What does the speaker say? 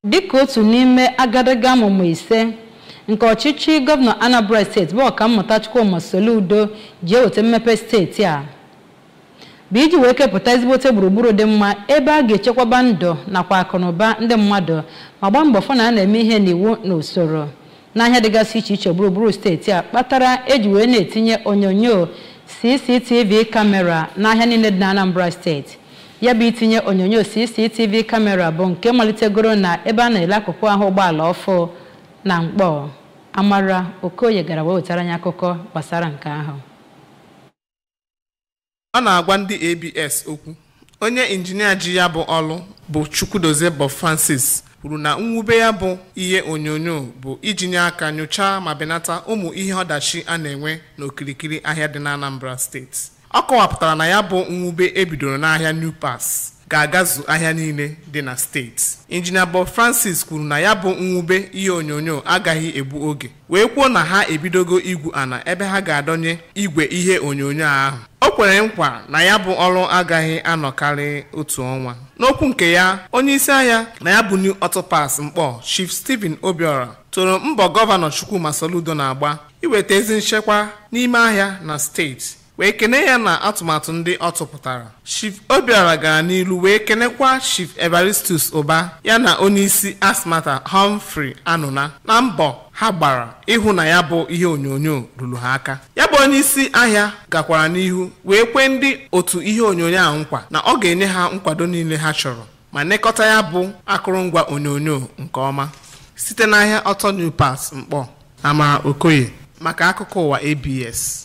Dịka otu n'ime agadaga amụmụ ise nke ọchịchị gọvanọ Anambra Steeti bụ Ọkammụta Chukwuma Soludo ji eweta mmepe steeti a bụ iji wee kepụta ezigbote gburugburu dị mma ebe a ga-echekwaba ndụ nakwa akụnụba ndị mmadụ ma gbaa mbọ fụ na a na-eme ihe n'iwu na usoro n'ahịa dịgasị iche iche gburugburu steeti a, kpatara eji wee na-etinye onyonyo CCTV kamera n'ahịa niile dị na Anambra Steeti. Ya bụ itinye onyonyo CCTV kamera bụ nke malitegoro na ebe a na-ele akụkụ ahụ ụgbọala ọfụ na Mkpọ. Amara Okoye gara wee wetara anyị akụkọ gbasara nke ahụ. Ọ na-agwa ndị ABS okwu, onye injinia ji ya bụ ọlụ bụ Chukwudozie Bob Francis kwuru na mwube ya bụ ihe onyonyo bụ iji nye aka nyochaa ma benata ụmụ ihe ọdachi a na-enwe n'okirikiri ahịa dị na Anambra Steeti. Ọ kọwapụtara na ya bụ mwube ebidoro n'ahịa New Pass ga-agazu ahịa niile dị na steeti. Injinia Bob Francis kwuru na ya bụ mwube ihe onyonyo agaghị egbu oge, wee kwuo na ha ebidogo igwu ana ebe ha ga-adọnye igwe ihe onyonyo ahụ. O kwere nkwa na ya bụ ọrụ agaghị anọkarị otu ọnwa. N'okwu nke ya, onye isi ahịa na ya bụ New Auto Parts Mkpọ, Chief Stephen Obiora, toro mbọ gọvanọ Chukwuma Soludo na-agba iweta ezi nchekwa n'ime ahịa na steeti, wee kene ya na atụmatụ ndị ọ tụpụtara. Chief Obiora gara n'ilu wee kenekwa Chief Evaristus Ụba ya na onyeisi Asmata Humphrey Anụna na mbọ ha gbara ịhụ na ya bụ ihe onyonyo ruru ha aka. Ya bụ onyeisi ahịa gakwara n'ihu wee kwee ndị otu ihe onyonyo ahụ nkwa na ọ ga-enye ha nkwado niile ha chọrọ ma nekọta ya bụ akụrụngwa onyonyo nke ọma. Site n'ahịa Auto New Parts Mkpọ, Amara Okoye maka akụkọ ụwa ABS.